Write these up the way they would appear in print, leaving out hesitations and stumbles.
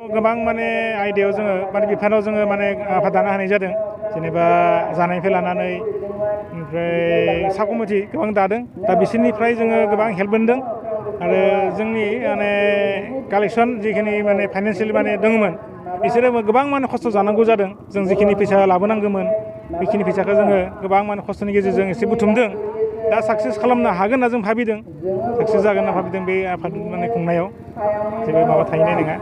गोबां माने आयदायाव जोङो माने बिफानाव जोङो माने आफाद दानो हानाय जादों जेनेबा जानायनिफ्राय लानानै ओमफ्राय साख'मुथि गोबां दादों दा बिसोरनिफ्राय जोङो गोबां हेल्प मोनदों आरो जोंनि माने कालेक्सन जिखिनि माने फाइनान्सियेलि माने दङमोन बिसोरो गोबां माने खस्थ' जानांगौ जादों जों जिखिनि फैसा लाबोनांगौमोन बेखिनि फैसाखौ जोङो गोबां माने खस्थ'नि गेजेरजों एसे बुथुमदों दा साक्सेस खालामनो हागोन होनना जों भाबिदों साक्सेस जागोन होनना भाबिदों बे आफाद माने खुंनायाव जेबो माबा थाहैनाय नङा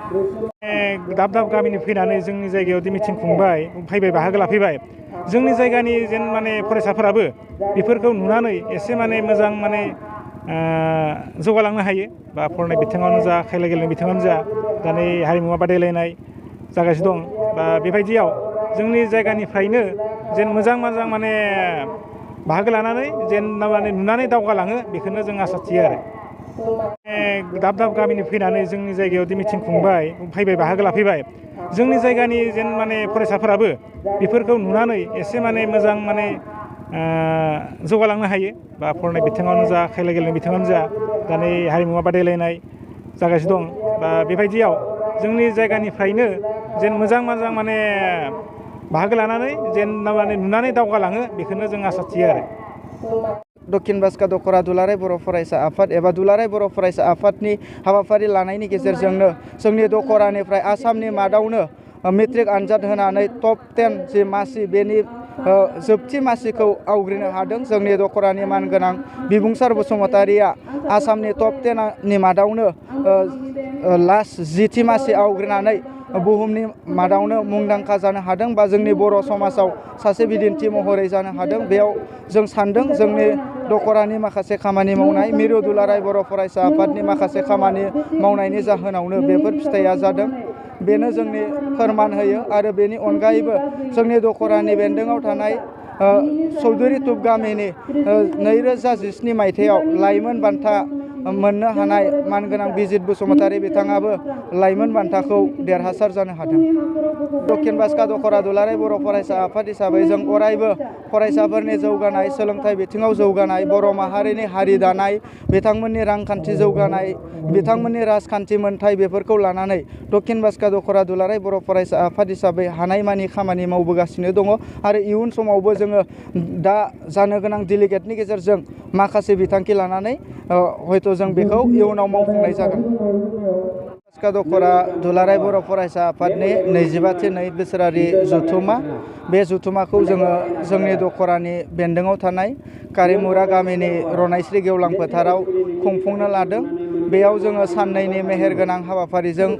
दाब दाब गामिनि फैनानै जोंनि जायगायाव दि मिथिं खुंबाय फैबाय बाहागो लाफैबाय जोंनि जायगानि जेन माने फरायसाफोराबो बेफोरखौ नुनानै एसे माने मोजां माने जौगालांनो हायो बा फरायनाय बिथिङावनो जा खेला गेलेनाय बिथिङावनो जा दा नै हारिमुवा बादायलायनाय जागासिनो दं बा बेबायदियाव जोंनि जायगानिफ्रायनो जेन मोजां मोजां माने बाहागो लानानै जेन माने नुनानै दावगालाङो बेखौनो जों आसा थियो आरो दाब दाब गामिनि फैनानै जोंनि जायगायाव दि मिथिं खुंबाय फैबाय बाहागो लाफैबाय जोंनि जायगानि जेन माने फरायसाफोराबो बेफोरखौ नुनानै एसे माने मोजां माने जौगालांनो हायो बा फरायनाय बिथिङावनो जा खेला गेलेनाय बिथिङावनो जा दा नै हारिमुवा बादायलायनाय जागासिनो दं बा बेबायदियाव जोंनि जायगानिफ्रायनो जेन मोजां मोजां माने बाहागो लानानै जेन माने नुनानै दावगालाङो बेखौनो जों आसा थियो आरो दक्षिण बाक्सा दख'रा दुलाराय बर' फरायसा आफाद एबा दुलाराय बर' फरायसा आफादनि हाबाफारि लानायनि गेजेरजोंनो जोंनि दख'रानिफ्राय आसामनि मादावनो मेट्रिक आनजाद होनानै टप 10 जि मासि बेनि जोबथि मासिखौ आवग्रिनो हादों जोंनि दख'रानि मानगोनां बिबुंसार बसुमतारिया आसामनि टप 10 नि मादावनो लास्ट जिथि मासि आवग्रिनानै बुहुमनि मादावनो मुंदांखा जानो हादों बा जोंनि बर' समाजाव सासे बिदिन्थि महरै जानो हादों बेयाव जों सानदों जोंनि दख'रानि माखासे खामानि मावनाय मिरु दुलाराय बर' फरायसा आफादनि माखासे खामानि मावनायनि जाहोनावनो बेफोर फिथाइया जादों बेनो जोंनि फोरमान होयो आरो बेनि अनगायैबो जोंनि दख'रानि बेन्दोङाव थानाय चौधुरी तुप गामिनि 2017 मायथाइयाव लाइमोन बान्था मोननो हानाय मानगोनां बिजित बसुमतारी बिथाङाबो लाइमोन बान्थाखौ देरहासार जानो हादों दक्षिण बाक्सा दख'रा दुलाराय बर' फरायसा आफाद हिसाबै जों अरायबो फरायसाफोरनि जौगानाय सोलोंथाइ बिथिङाव जौगानाय बर' माहारिनि हारि दानाय बिथांमोननि रांखान्थि जौगानाय बिथांमोननि राजखान्थि मोनथाय बेफोरखौ लानानै दक्षिण बाक्सा दख'रा दुलाराय बर' फरायसा आफाद हिसाबै हानायमानि खामानि मावबोगासिनो दङ आरो इयुन समावबो जोङो दा जानो गोनां डेलिगेटनि गेजेरजों माखासे बिथांखि लानानै हयथ' जों बेखौ इयुनाव मावफुंनाय जागोन बाक्सा दख'रा दुलाराय बर' फरायसा आफादनि 22 बोसोरारि जथुम्मा बे जथुम्माखौ जोङो जोंनि दख'रानि बेन्दोङाव थानाय कारिमुरा गामिनि रनायस्रि गेवलां फोथाराव खुंफुंनो लादों बेयाव जोङो साननैनि मेहेरगोनां हाबाफारिजों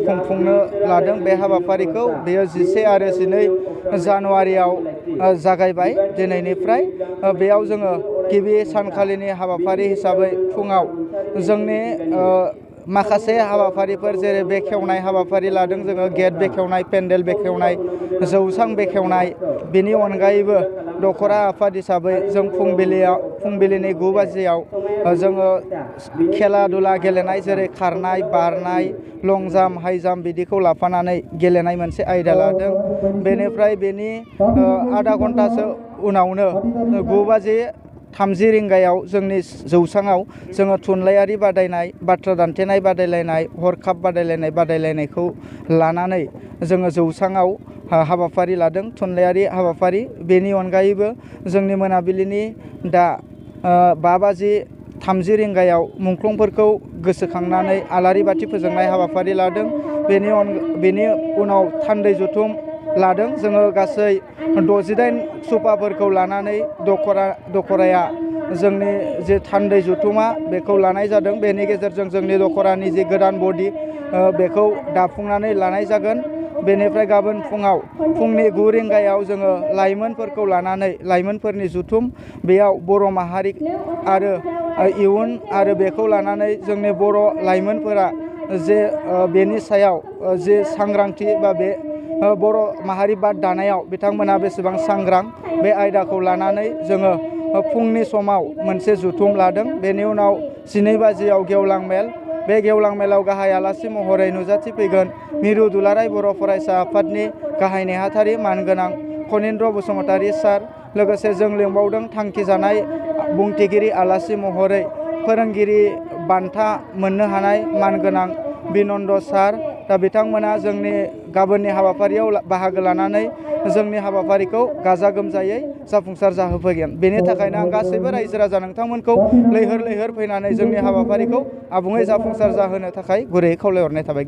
खुंफुंनो लादों बे हाबाफारिखौ बेयो 11 आरो 12 जानुवारियाव जागायबाय दिनैनिफ्राय बेयाव जोङो गिबि सानखालिनि हाबाफारि हिसाबै फुङाव जोंनि माखासे हाबाफारिफोर जेरै बेखेवनाय हाबाफारि लादों जोङो गेट बेखेवनाय पेन्डेल बेखेवनाय जौसां बेखेवनाय बेनि अनगायैबो दख'रा आफाद हिसाबै जों फुंबिलिनि 9 बाजियाव जोङो खेला दुला गेलेनाय जेरै खारनाय बारनाय लं जाम्प हाइ जाम्प बिदिखौ लाफानानै गेलेनाय मोनसे आयदा लादों बेनिफ्राय बेनि आधा घन्टासो उनावनो 9:30 रिंगायाव जोंनि जौसाङाव जोङो थुनलाइयारि बादायनाय बाथ्रा दान्थेनाय बादायलायनाय हरखाब बादायलायनायखौ लानानै जोङो जौसाङाव हाबाफारि लादों थुनलाइयारि हाबाफारि बेनि अनगायैबो जोंनि मोनाबिलिनि दा 5:30 रिंगायाव मुंख्लंफोरखौ गोसोखांनानै आलारि बाथि फोजोंनाय हाबाफारि लादों बेनि उनाव थान्दै जथुम लादों जोङो गासै 68 सुपाफोरखौ लानानै दख'राया जोंनि जे थान्दै जथुमा बेखौ लानाय जादों बेनि गेजेरजों जोंनि दख'रानि जे गोदान बडि बेखौ दाफुंनानै लानाय जागोन बेनिफ्राय गाबोन फुंनि 9 रिंगायाव जोङो लाइमोनफोरखौ लानानै लाइमोनफोरनि जुथुम बेयाव बर' माहारि आरो इयुन आरो बेखौ लानानै जोंनि बर' लाइमोनफोरा जे बेनि सायाव जे सांग्रांथि बा बे बर' माहारि बाद दानायाव बिथांमोना बेसेबां सांग्रां बे आयदाखौ लानानै जोङो फुंनि समाव मोनसे जुथुम लादों बेनि उनाव 12 बाजियाव गेवलां मेल बे गेवलां मेलाव गाहाय आलासि महरै नुजाथिफैगोन मिरु दुलाराय बर' फरायसा आफादनि गाहाय नेहाथारि मानगोनां खनिन्द्र बसुमतारी सार लोगोसे जों लिंबावदों थांखिजानाय बुंथिगिरि आलासि महरै फोरोंगिरि बान्था मोननो हानाय मानगोनां बिनन्द सार दा बिथांमोना जोंनि गाबोननि हाबाफारियाव बाहागो लानानै जोंनि हाबाफारिखौ गाजा गोमजायै जाफुंसार जाहोफैगोन। बेनि थाखायनो आं गासैबो रायजो राजा नोंथांमोनखौ लैहोर लैहोर फैनानै जोंनि हाबाफारिखौ आबुङै जाफुंसार जाहोनो थाखाय गुरैयै खावलायहरनाय थाबाय।